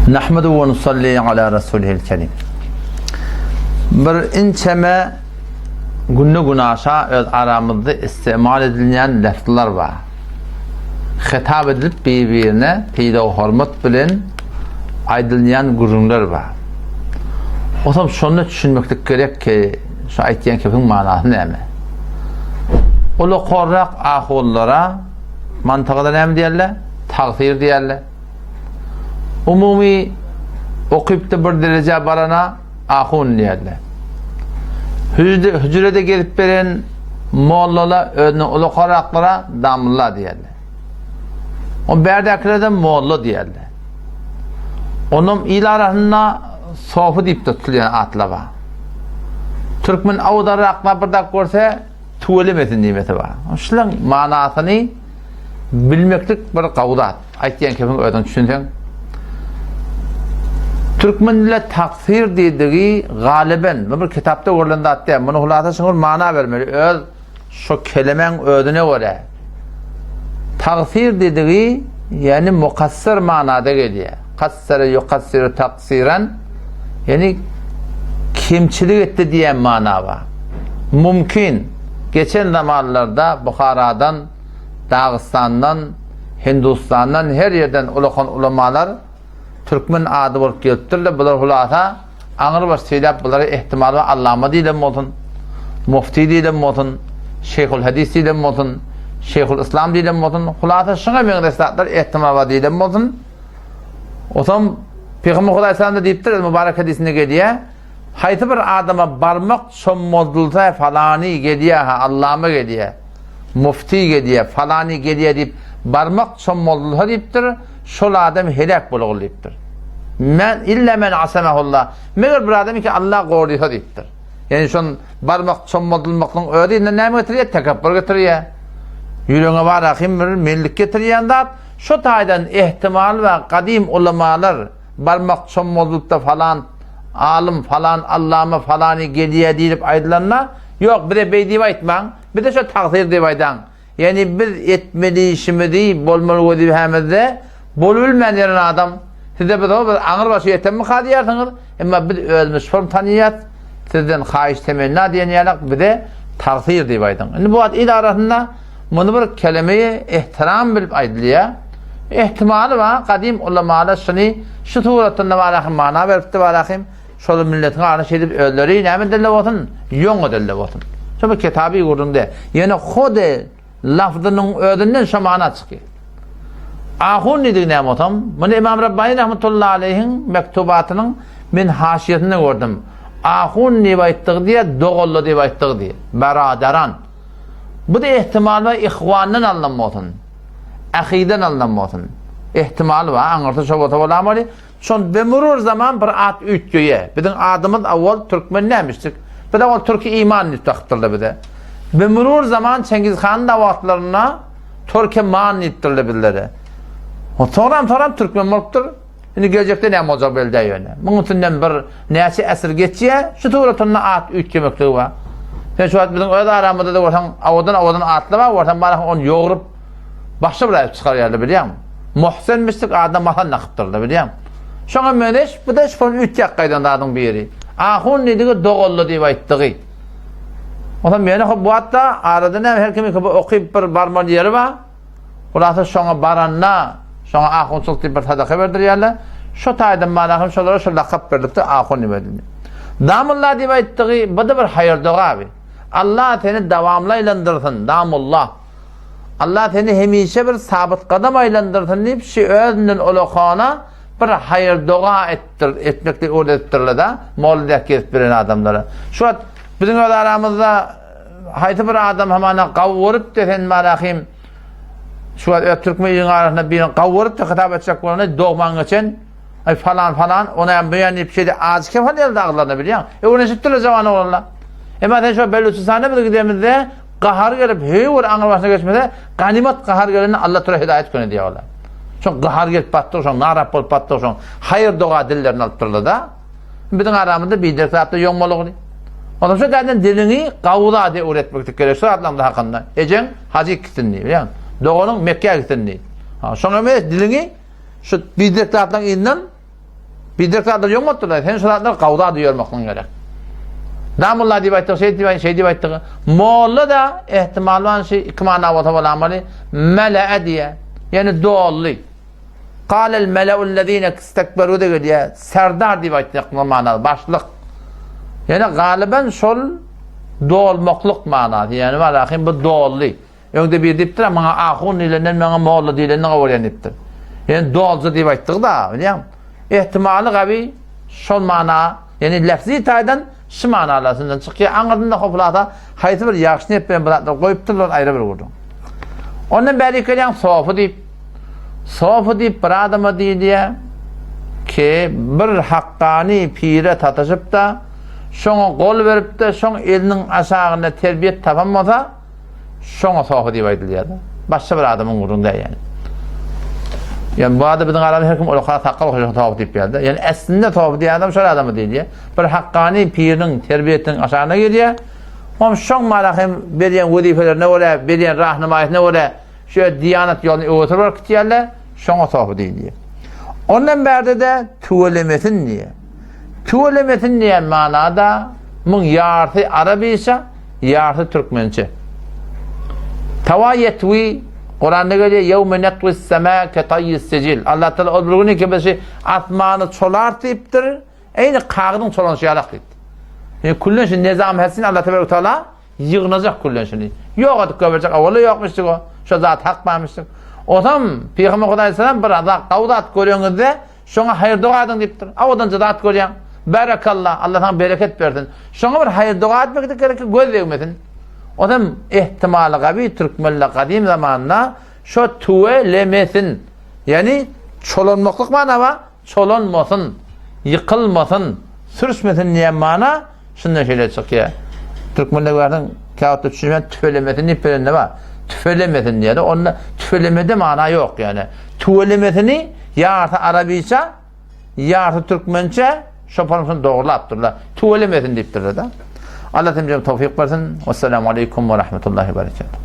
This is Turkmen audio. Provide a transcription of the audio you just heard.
Nahmedu we nusalli ala rasulihil kerim. Bir inçeme günde günaşa öz aramyzda istimal edilýän lafzlar bar. Hitap edilip bir-birine sylag hormat bilen aýdylýan gürrüňler bar. Otam şonda düşünmeklik gerek ki, şu aýtýan kepiň manasy näme? Ulakorrak ahunlara mantygada näme diýerler? Tagsyr diýerler. Umumy okypda bir derejä barana ahun diýerler. Hüjde, hüjrede gezip beren mollala özüne ulakarraklara damla diýerler. O bärdäkilere molla diýerler. Onam il arasynda sofy diýip de tutulýan atlar bar. Türkmen awdarraklar bir zat görse tüwelemesin diýmesi bar. Şularyň manasyny bilmeklik bir gowy zat. Aýtýan kepiň özüň düşünseň. Türkmen dile taksyr diýdigi galyben, bu bir kitapda görlen zat däl. Muny hulasa şuňa mana bermeli. Öz şo kelemäň özüne görä. Tagsyr diýdigi, ýagny mukassyr manada gelýär. Kassara ýukassyru taksyran, ýagny kemçilik etdi diýen mana bar. Mümkin, geçen zamanlarda Buharadan, Dagystandan, Hindustandan her ýerden ulakan ulamalar türkmen ady bolup gelipdirler. Bular hulasa aňrybaş seýläp bulara ehtimal bar allama diýlen bolsun, mufti diýlen bolsun, şeýhul hadis diýlen bolsun, şeýhul yslam diýlen bolsun, hulasa şuňa meňzeş zatlar ehtimal bar diýlen bolsun. Osam Pygamber Hudaý sallam diýipdir, mübarek hadisinde gelýär. Haýsy bir adama barmak çommaldylsa falany gelýär-ha, allama gelýär, mufti gelýär, falany gelýär diýip barmak çommaldylsa diýipdir, şol adam heläk bolagly diýipdir. Men illa men asamahullah. Meger bir adam ki Allah gorysa diýipdir. Ýani şon barmak çommaldylmaklygyň özi indi näme getirýär? Tekepbür getirýär. Ýüregiňe bar ahim bir menlik getirýän zat. Şo taýdan ehtimal we gadym ulamalar barmak çommaldylypda falan alym, falan allama, falany gelýä diýlip aýdylanda, ýok, bize beý diýip aýtmaň, bize şo tagsyr diýip aýdaň. Ýagny biz etmeli işimizi, bolmaly wezipemizde bolubilmän ýören adam, size biz bir aňry başy ýetenmika diýersiňiz, emma biz özümiz şony tanýas, sizden haýyş temenna diýen ýalak bize tagsyr diýip aýdyň. Indi bu wagt il arasynda Muny bir keleme-i ehtiram bilip aýdylýar. Ehtimaly bar, gadym ulamalar şuny şu suratynda barahym mana beripdi barahym, şol milletiň arasynda şeýdip özleri näme ederler bolsun, ýoň ederler bolsun. Şo bir kitaby gürrüňde. Ýöne hode lafzynyň özünden şo mana çykýar. Ahun diýdigi näme bolsam, muny Imam Rabbani rahmetullahi aleýhiň mektubatynyň men haşiýesinde gördüm. Ahun diýip aýtdygy diýýär, doganlar diýip aýtdygy diýýär. Baradaran. Bu-da ehtimal bar, ihwandan alnan bolsun, ahiden alnan bolsun. Ehtimal bar, aňyrsy şo bolsa bolamaly. Şon bemurur zaman bir at üýtgeýär. Biziň adymyz awwal türkmen nämişdik? Biz awwal türki iman diýip dakypdyrlar bize. Bemurur zaman Çengiz hanyň da wagtlarynda Torkeman diýipdirler bizlere. Soňram soňram türkmen bolupdyr. Indi geljekde näme boljagy belli däl ýöne. Muň üstünden bir näçe äsir geçýär, şu suratynda at üýtgemekligi bar. Sen şu wagt biziň öz aramyzda-da görseň, owadan-owadan atlar bar, görseň barahyň ony ýogrup, başga bir aýyp çykarýarlar bilýäňmi? Mohsenmişdik adyna Masan dakypdyrlar bilýäňmi? Şoňa meňzeş, bu-da şol üýtgäp gaýdan zadyň biri. Ahun diýdigi doganly diýip aýtdygy. Onsoň ýöne hop bu atda arada näme her kimiňki bir okyp bir barmaly ýeri bar. Hulasa şoňa baranda, şoňa ahunçylyk diýip bir sadaka berdirýärler. Şo taýdan mana hem şolara şo lakap berlipdir, ahun diýip aýdyldy. Damulla diýip aýtdygy, bu-da bir haýyr-doga bi. Allah seni dawamly aýlandyrsyn, damulla. Allah seni hemişe bir sabyt gadam aýlandyrsyn diýip, şi özünden ulakana bir haýyr-doga etdir, etmeklik öwredipdirler-de, molla dek gezip ýören adamlara. Şu wagt biziň öz aramyzda Haýsy bir adam hamana gawuryp-da sen marahym şu wagt öz türkmen iliň arasynda birini gawuryp-da hitap etjek bolanda dogman geçen aý falan falan ony hem buýan diýip şeýle ajy kep alýarlar agyzlaryna bilýäň. Öwrenişipdirler jawan oglanlar. Emma sen şu Belüçistana biz gidemizde gahar gelip höý bir aňry başyna geçmese ganymat gahar gelende Allah tura hidaýet köne diýýärler. Şoň gahar gelip batdy, şoň narap bolup batdy, şoň haýyr doga dillerini alypdyrlar-da. Biziň aramyzda biderek zatlar ýoňmalygyny. Ondan şu zaten diliňi gawy zady öwretmeklik gerek şu zatlaryň hakynda. Ejeň hajy gitsin diýip, bilýäňmi? Doganyň Mekgä gitsin diýip. Ha, şoňa meňzeş diliňi şu biderek zatlaryň yzyndan. Biderek zatlar ýok bolupdyr-da, sen şu zatlary gawda diýermekligiň gerek. Damulla diýip aýtdyk, şeý diýip, şeý diýip aýtdyk. Molla-da ehtimal bar şi iki mana bolsa bolamaly. Mele'e diýe. Ýani doldy. Qalel mele'ullezine istekberu de gelýär. Serdar diýip aýtdyk mana, başlyk. Ýani galyban şol dolmaklyk manasy. Ýani walahim bu doldy. Öňde biri diýipdir, maňa ahun diýlenden maňa molla diýlenini gowy görýän diýipdir. Ýani dolja diýip aýtdyk-da, bilýäňmi? Ehtimaly gawy şol mana, ýani lefzi taýdan şu manalasyndan çykýar. Aňyrdynda hopulasa haýsy bir ýagşy niýet bilen bu zatlary goýupdyrlar aýry bir gürrüň. Ondan bäri gelýän sofy diýip, sofy diýip bir adama diýilýär ki, bir hakkany pire sataşyp-da, şoňa gol berip-de, şoň eliniň aşagynda terbiýet tapan bolsa, Şoňa sohy diýip aýdylýar-da. Başga bir adamyň gürrüňi däl ýaly. Ýani bu adam biziň aramyzda her kim ulaka sakgal goýsa sohy diýip ýazdy. Ýani aslynda sohy diýen adam şol adama diýilýär. Bir hakkany piriniň terbiýetiniň aşagyna girýär. Oň şoň mala hem berýän wezipelerine görä, berýän rahnamaýysyna görä şu diýanat ýoluny öwürip baryp gitýärler. Şoňa sohy diýilýär. Ondan bärde-de tüwelemesin diýýär. Tüwelemesin diýen manada muň ýarsy arabiça, ýarsy türkmençe. Tawa ýetwi Kuranda gelýär, Ýewme netwis sema ke taýýis sijil. Allah Taala ol bir güni ki biz asmany çolar diýipdir, eýni kagyzyň çolanşy ýalak diýipdir. Ýani küllen şu nezam hesini Allah tebarek taala ýygnajak küllen şuny. Ýok edip goýberjek, awala ýokmuşdyk o. Şo zat hak barmyşdyk. Osam Pygamber Hudaý salam bir azak gawy zat göreňizde Şoňa haýyr-doga ediň diýipdir. Owadanja zat görýäň. Bärekalla, Alla saňa bereket bersin. Şoňa bir haýyr-doga etmek gerek ki, göz degmesin. Ozam ehtimaly gawy türkmenler gadym zamanda şo tüwelemesin. Ýagny çolanmaklyk mana bar, çolanmasyn, ýykylmasyn, sürçmesin diýen mana Şundan şeýle çykýar. Türkmenler görseň, käwagtda düşünmän tüfelemesin diýip berende bar. Tüfelemesin diýýär. Onda tüfelemede mana ýok ýani. Tüwelemesini ýarty arabiça, ýarty türkmençe şo formasyny dogrulapdyrlar. Tüwelemesin diýipdirler-de. Allah hemmämize towfyk bersin. Wessalamu aleýkum we rahmetullahi we berekatuh.